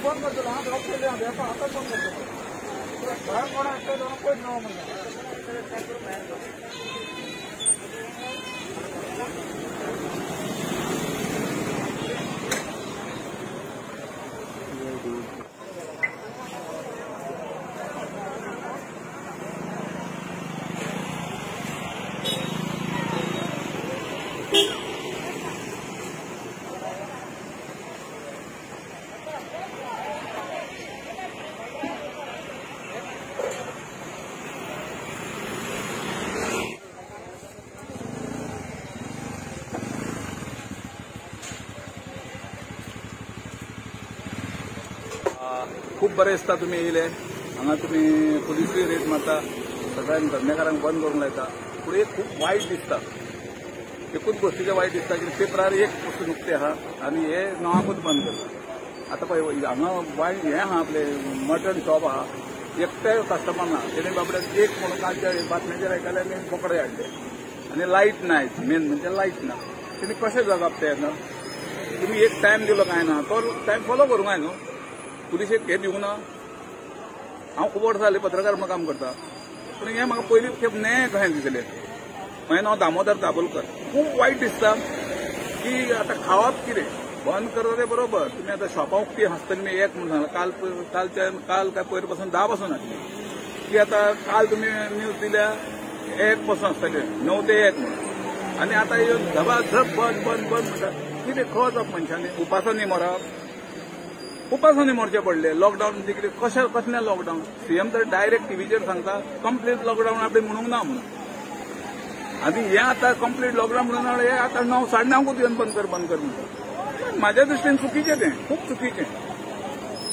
बंद करतलो हांव जॉब केले वेपार आतां बंद करतलो घरान कोण आसता पयस ना म्हणटा. खूब बरें दिसता तुमी येयले हांगा, तुमी पुलिसूय रेट मारता, सगळ्यांक धंदेकारांक बंद करूंक लायता. पूण एक खूब वायट दिसता, एकूच गोश्टीचें वायट दिसता की पेपरार एक वस्तू नुकतें आहा आनी हे णवांकूच बंद करता. आतां पळय हांगा वायट हें आहा, आपलें मटण शॉप आहा, एकटेय कस्टमर ना. तेणे बाबड्याक एक म्हणून कालच्या बातम्याचेर आयकलें आनी बोकडे हाडले आनी लायट ना, मेन म्हणजे लायट ना. तेणी कशें जगप तें? तुमी एक टायम दिलो कांय ना, तो टायम फॉलो करूंक जाय न्हू. पुलिशेक हें दिवंक ना. हांव खूब वर्सां जालीं पत्रकार म्हणून काम करता, पूण हें म्हाका पयली खेप न्याय कशें दिसलें. म्हाजें नांव दामोदर दाबोलकर. खूब वायट दिसता की आतां खावप कितें बंद करता तें बरोबर. तुमी आतां शॉपां उक्ती आसतली मी एक म्हणून सांगलां, काल कालच्या काल काय पयर पासून 10 पासून आसली की आतां काल तुमी न्यूज दिल्या 1 पासून आसतले, 9 ते 1 म्हणून. आनी आतां येवन धबाधब बंद बंद बंद म्हणटा. कितें खंय मनशांनी उपासांनी मरप, उपासांनी मरचें पडलें. लॉकडावन म्हणजे कितें, कशें कसलें लॉकडावन? सीएम तर डायरेक्ट टीव्हीचेर सांगता कंप्लीट लॉकडावन आपणें म्हणूंक ना म्हणून. आनी हें आतां कंप्लीट लॉकडावन म्हणून हें आतां 9 साडे 9कूच येवन बंद कर बंद कर म्हणटा. म्हाज्या दृश्टीन चुकीचें तें, खूब चुकीचें.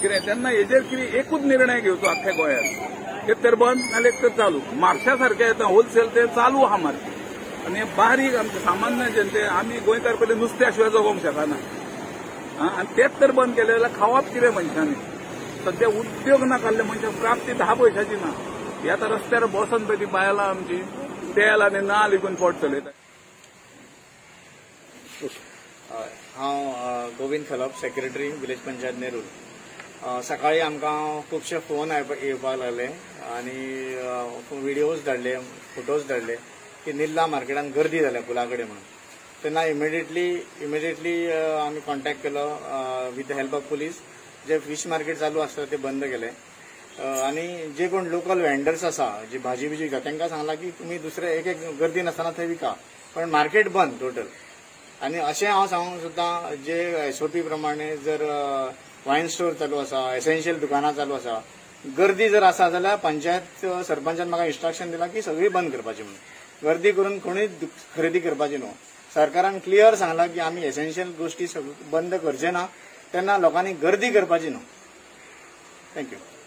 कितें तेन्ना हेजेर कितें एकूच निर्णय घेवचो आख्ख्या गोंयांत, एक तर बंद नाल्यार एक तर चालू. म्हापशा सारकें आतां होलसेल तें चालू आहा मार्केट, आनी बारीक आमचे सामान्य जनते आमी गोंयकार पयलीं नुस्त्या शिवाय जगोवंक शकना. आनी तेच तर बंद केलें जाल्यार खावप कितें मनशांनी? सद्या उद्योग ना काडले मनशाक प्राप्ती 10 पयशाची ना. ही आतां रस्त्यार बसून पळय ती बायलां आमची तेल आनी नाल विकून पोट चलयता. हांव गोविंद खलप, सेक्रेटरी विलेज पंचायत नेरूल. सकाळी आमकां खुबशे फोन येवपाक लागले आनी व्हिडियोज धाडले, फोटोज धाडले की निल्ला मार्केटान गर्दी जाल्या पुला कडेन म्हणून. तेन्ना इमिडिएटली आमी कॉन्टॅक्ट केलो with the help of police. J fish market चालू आसता ते बंद केले आनी जे कोण लोकल व्हेंडर्स आसा जे भाजी बिजी विकता तांकां सांगला की तुमी दुसरे एक एक गर्दी नासतना थंय विका, पण मार्केट बंद टोटल. आनी अशें हांव सांगूंक सोदतां, जे एसओपी प्रमाणे जर वायन स्टोर चालू आसा, एसेन्शियल दुकानां चालू आसा, गर्दी जर आसा जाल्यार पंचायत सरपंचान म्हाका इन्स्ट्रक्शन दिलां की सगळी बंद करपाची म्हणून. गर्दी करून कोणीच खरेदी करपाची न्हू. सरकारान क्लियर सांगलां की आमी एसेन्शियल गोश्टी बंद करचे ना, तेन्ना लोकांनी गर्दी करपाची न्हू. Thank you.